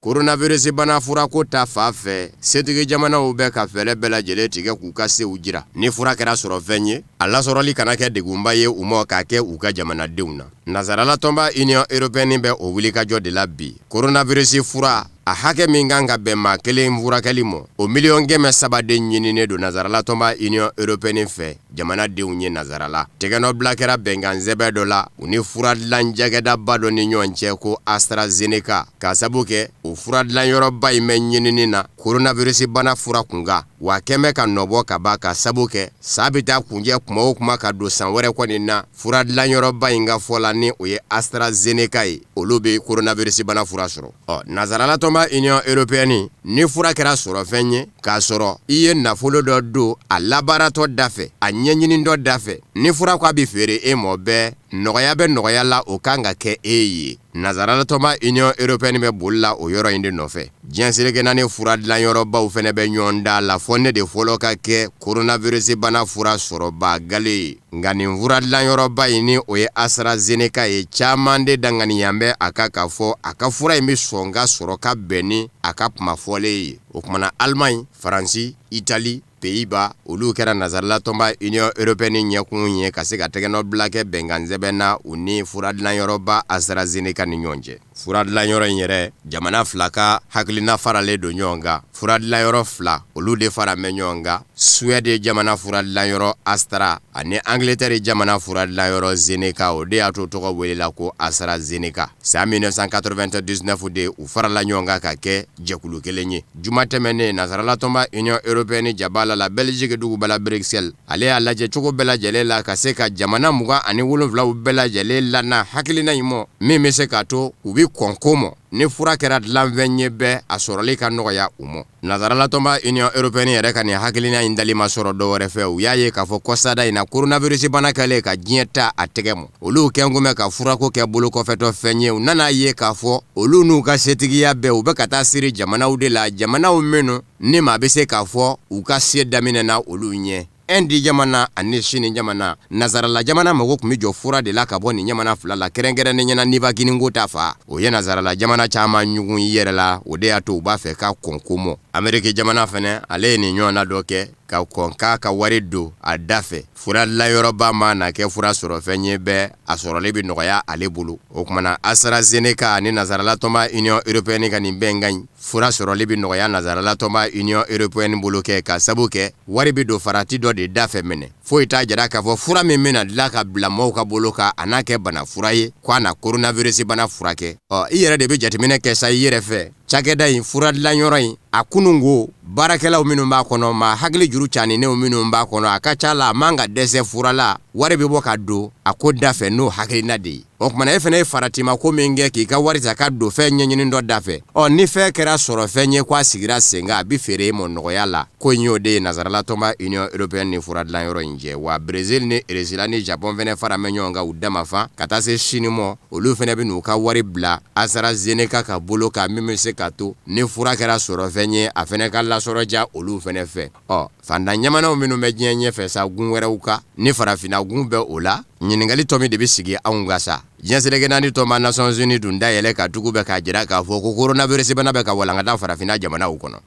Coronavirus bana furako ta fan fɛ, setigi jamanaw bɛ ka fɛɛrɛ bɛɛ lajɛlen tigɛ k'u ka sew jira. Ni fura kɛra sɔrɔ fɛn ye, a lasɔrɔli kana kɛ degunba ye u ma k'a kɛ u ka jamanadenw na. Nazarala tɔnba Union européenne bɛ o wulikajɔ de la bi. Coronavirus fura a hakɛ min kan ka bɛn maa kelen furakɛli ma, o 300 million de ɲininen don Nazarala tɔnba Union européenne fɛ jamanadenw ye Nazarala. Tɛgɛnɔbila kɛra bɛnkan sɛbɛn dɔ la u ni furadilan cakɛdaba dɔ ni ɲɔgɔn cɛ ko AstraZeneca, k'a sabu kɛ o furadilanyɔrɔba in bɛ ɲinini na coronavirus bana fura kunkan, wa kɛmɛ ka nɔbɔ ka ban, k'a sabu kɛ san bɛ taa kunjɛ kuma o kuma ka don san wɛrɛ kɔni na. Furadilanyɔrɔba in ka fɔ la ni o ye AstraZeneca ye, olu bɛ coronavirus bana fura sɔrɔ. Ɔ Nazarala tɔnba Union européenne, ni fura kɛra sɔrɔfɛn ye k'a sɔrɔ i ye nafolo dɔ don a labaaratɔ da fɛ, a ɲɛɲini dɔ da fɛ, ni fura ko a bɛ feere e mɔ bɛɛ, nɔgɔya bɛ nɔgɔya la, o kan ka kɛ e ye. Nazarala tɔnba Union européenne bɛ boli la o yɔrɔ in de nɔfɛ. Diɲɛ seleke naani fura dilanyɔrɔbaw fɛnɛ bɛ ɲɔgɔn da la fɔ ne de fɔlɔ ka kɛ coronavirus bana fura sɔrɔba gale ye. Nka nin fura dilanyɔrɔba in ni o ye AstraZeneca ye, caman de danganiyan bɛ a kan k'a fɔ a ka fura in bɛ sɔn ka sɔrɔ ka bɛn ni a ka kuma fɔlen ye. O kumana Allemagne, Faransi, Italie, Pays-Bas, olu kɛra Nazarala tɔnba Union européenne ɲɛkun ye ka se ka tɛgɛnɔbila kɛ bɛnkan sɛbɛn na u ni furadilanyɔrɔba AstraZeneca ni ɲɔgɔn cɛ. Furadilanyɔrɔ in yɛrɛ, jamana fila ka hakilina faralen don ɲɔgɔn kan. Furadilanyɔrɔ fila, olu de fara bɛ ɲɔgɔn kan. Suède jamana furadilanyɔrɔ Astra ani Angleterre jamana furadilanyɔrɔ Zeneca, o de y'a to tɔgɔ welela ko AstraZeneca. San 1999 de u farala ɲɔgɔn kan ka kɛ jɛkulu kelen ye. Juma tɛmɛnen, Nazarala tɔnba Union européenne jabala la Belgique dugubala Bruxelles, ale y'a lajɛ cogo bɛɛ lajɛlen la ka se ka jamana 27 bɛɛ lajɛlen lana hakilina in mɔ, min bɛ se k'a to u bɛ kɔn ko mɔ ni fura kɛra dilanfɛn ye bɛɛ, a sɔrɔli ka nɔgɔya u mɔ. Nazarala tɔnba Union européenne yɛrɛ ka nin hakilina in dali ma sɔrɔ dɔwɛrɛ fɛ, u y'a ye k'a fɔ kɔsada in na coronavirus bana kɛlen ka diɲɛ ta a tɛgɛ mɔ, olu kɛn kun bɛ ka furako kɛ bolokɔfɛtɔ fɛn ye. U nana ye k'a fɔ olu n'u ka setigiya bɛɛ, u bɛ ka taa siri jamanaw de la, jamanaw minnu ni maa bɛ se k'a fɔ u ka se daminɛna olu ɲɛ. Inde jamana ani Chine jamana, Nazarala jamana mago tun bɛ jɔ fura de la ka bɔ nin jamana fila la, kɛrɛnkɛrɛnnen ɲɛna nivaquine ta fa. O ye Nazarala jamana caman ɲugun i yɛrɛ la, o de y'a to u b'a fɛ ka kɔn ko mɔ. Ameriki jamana fɛnɛ, ale ye nin ɲɔgɔnna dɔ kɛ ka kɔn k'a ka wari don a da fɛ. Fura dilayɔrɔba ma na kɛ fura sɔrɔ fɛn ye bɛɛ, a sɔrɔli bɛ nɔgɔya ale bolo. O kumana AstraZeneca ani Nazarala tɔnba Union européenne ka nin bɛnkan in, fura sɔrɔli bɛ nɔgɔya Nazarala tɔnba Union européenne bolo kɛ, ka sabu kɛ wari bɛ don farati dɔ de da fɛ minɛ. Foyi t'a jira k'a fɔ fura min bɛna dilan ka bila maaw ka bolo kan, a n'a kɛ bana fura ye ko a na coronavirus bana furakɛ. Ɔ i yɛrɛ de bɛ jateminɛ kɛ sa i yɛrɛ fɛ. Cakɛda in, fura dilanyɔrɔ in, a kunungo baarakɛlaw minnu b'a kɔnɔ, maa hakili juru caninenw minnu b'a kɔnɔ, a ka ca la a man ka dɛsɛ fura la, wari bɛ bɔ ka don a ko da fɛ n'o hakilina de ye. O kumana e fana ye faratima ko min kɛ k'i ka wari ta ka don fɛn ɲɛɲini dɔ da fɛ, ɔ ni fɛn kɛra sɔrɔ fɛn ye k'a sigira sen kan, a bɛ feere e ma nɔgɔya la. Ko in y'o de ye Nazarala tɔnba Union européenne ni fura dilanyɔrɔ in cɛ. Wa Brésil ni Russie ni Japon fana fara bɛ ɲɔgɔn kan u dama fan ka taa se Chine ma, olu fana bɛ n'u ka wari bila AstraZeneca ka bolo kan, min bɛ se ka to ni fura kɛra sɔrɔ fɛn ye, a fana ka lasɔrɔ ja olu fana fɛ. Ɔ fantan jamanaw minnu bɛ diɲɛ ɲɛfɛ sa, gun wɛrɛw kan ni farafinna gun bɛ o la, ɲininkali tɔ min de bɛ sigi anw kan sa. Diɲɛ seleke naani tɔnba Nations Unies dun dayɛlɛ ka tugu bɛ k'a jira k'a fɔ ko coronavirus bana bɛ ka walankata farafinna jamanaw kɔnɔ.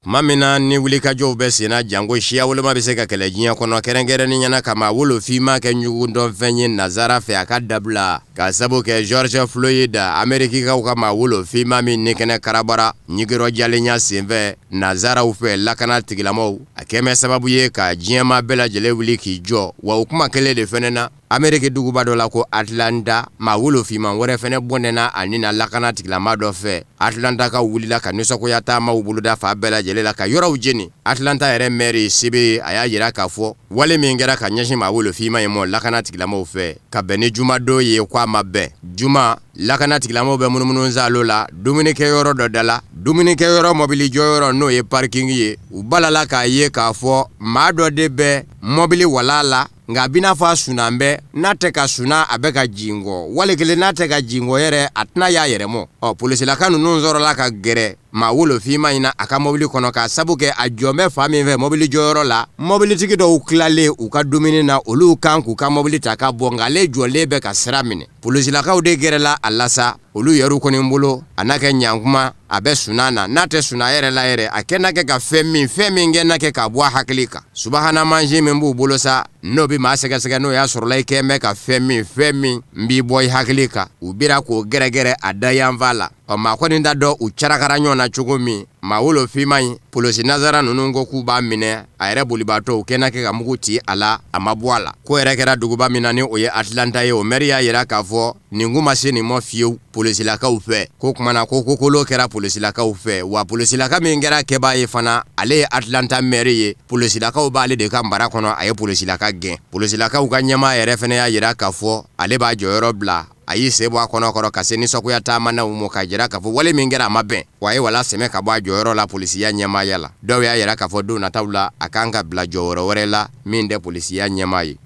Tuma min na ni wulikajɔw bɛ senna janko siya woloma bɛ se ka kɛlɛ diɲɛ kɔnɔ, kɛrɛnkɛrɛnnen ɲɛna ka maa wolofinma kɛ ɲugudɔnfɛn ye Nazara fɛ, a ka dabila, k'a sabu kɛ George Floyd, Amerikikaw ka maa wolofinma min ni kɛnɛ karabara ɲigirɔ jalenya senfɛ Nazaraw fɛ lakana tigilamaw, a kɛmɛ sababu ye ka diɲɛmaa bɛɛ lajɛlen wuli k'i jɔ. Wa o kuma kelen de fɛnɛ na, Ameriki duguba dɔ la ko Atlanta, maa wolofinman wɛrɛ fɛnɛ bɔnɛna a ni na lakana tigilama dɔ fɛ. Atlanta ka wulila ka nisɔngoya taamaw boloda fan bɛɛ lajɛlen la ka yɔrɔw jeni. Atlanta yɛrɛ mɛri sibiri a y'a jira k'a fɔ wale min kɛra ka ɲɛsin maa wolofinman in ma lakana tigilamaw fɛ ka bɛn ni jumadon ye, ko a ma bɛn. Juma lakana tigilamaw bɛ munumunu saalo la dumunikɛyɔrɔ dɔ da la, dumunikɛyɔrɔ mɔbili jɔyɔrɔ n'o ye parking ye. U balala k'a ye k'a fɔ maa dɔ de bɛ mɔbili wala la, nka a b'i n'a fɔ a sunan bɛ, n'a tɛ ka sunan a bɛ ka jingɔ, wali kelen n'a tɛ ka jingɔ yɛrɛ a tɛna y'a yɛrɛ mɔ. Ɔ polisilaka ninnu sɔrɔla ka gɛrɛ maa wolofinman in na a ka mɔbili kɔnɔ, k'a sabu kɛ a jɔn bɛ fan min fɛ mɔbili jɔyɔrɔ la. Mɔbilitigi dɔw tilalen u ka dumuni na, olu kan k'u ka mɔbili ta ka bɔ, nka ale jɔlen bɛ ka sira minɛ. Polisilakaw de gɛrɛla a la sa, olu yɛrɛ kɔni bolo a n'a kɛ ɲankuma, a bɛ sunan na, n'a tɛ sunan yɛrɛ la yɛrɛ, a kɛ n'a kɛ ka fɛn min kɛ n'a kɛ k'a bɔ a hakili kan. Subahana mansin min b'u bolo sa, n'o bɛ maa sɛgɛsɛgɛ, n'o y'a sɔrɔla i kɛ bɛ ka fɛn min b'i bɔ i hakili kan, u bira k'o gɛrɛgɛrɛ a da yanfan la. Ɔ maa kɔni t'a dɔn u carakara ɲɔgɔn na cogo min. Maa wolofinman in polisi nazara ninnu ko k'u b'a minɛ, a yɛrɛ bolibaatɔ u kɛnɛ kɛ ka mugu ci a la, a ma bɔ a la. Ko yɛrɛ kɛra duguba min na ni o ye Atlanta ye, o mɛri y'a jira k'a fɔ nin kun ma se nin mɔ fiyewu polisilakaw fɛ. Ko kumana ko kokolo kɛra polisilakaw fɛ, wa polisilaka min kɛra kɛbaa ye fana, ale ye Atlanta mɛri ye, polisilakaw b'ale de ka mara kɔnɔ, a ye polisilaka gɛn. Polisilakaw ka ɲɛmaa yɛrɛ fana y'a jira k'a fɔ ale b'a jɔyɔrɔ bila. A y'i sen bɔ a kɔnɔ kɔrɔ ka se nisɔngoya taamanaw ma, k'a jira k'a fɔ wale min kɛra a ma bɛn, wa a ye wala sɛmɛ ka bɔ a jɔyɔrɔ la polisiya ɲɛmaaya la. Dɔw y'a jira k'a fɔ don nataw la a kan ka bila jɔyɔrɔ wɛrɛ la min tɛ polisiya ɲɛmaa ye.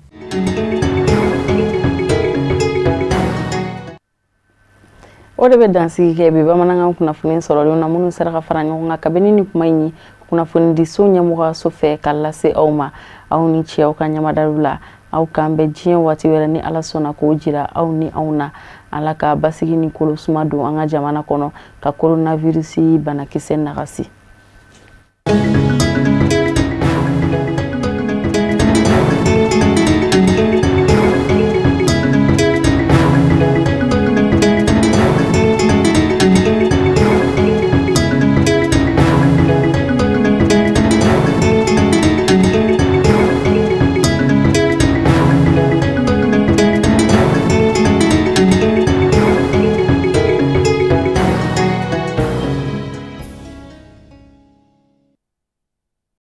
O de bɛ dansigi kɛ bi bamanankan kunnafoni sɔrɔlenw na, minnu sera ka fara ɲɔgɔn kan kabini ni kuma in ye kunnafonidiso ɲɛmɔgɔyaso fɛ ka lase aw ma. Aw ni ce aw ka ɲamadaliw la. Aw k'an bɛn diɲɛ waati wɛrɛ ni Ala sɔnna k'o jira aw ni anw na. Ala ka basigi ni kolosuma don an ka jamana kɔnɔ ka coronavirus banakisɛ nagasi.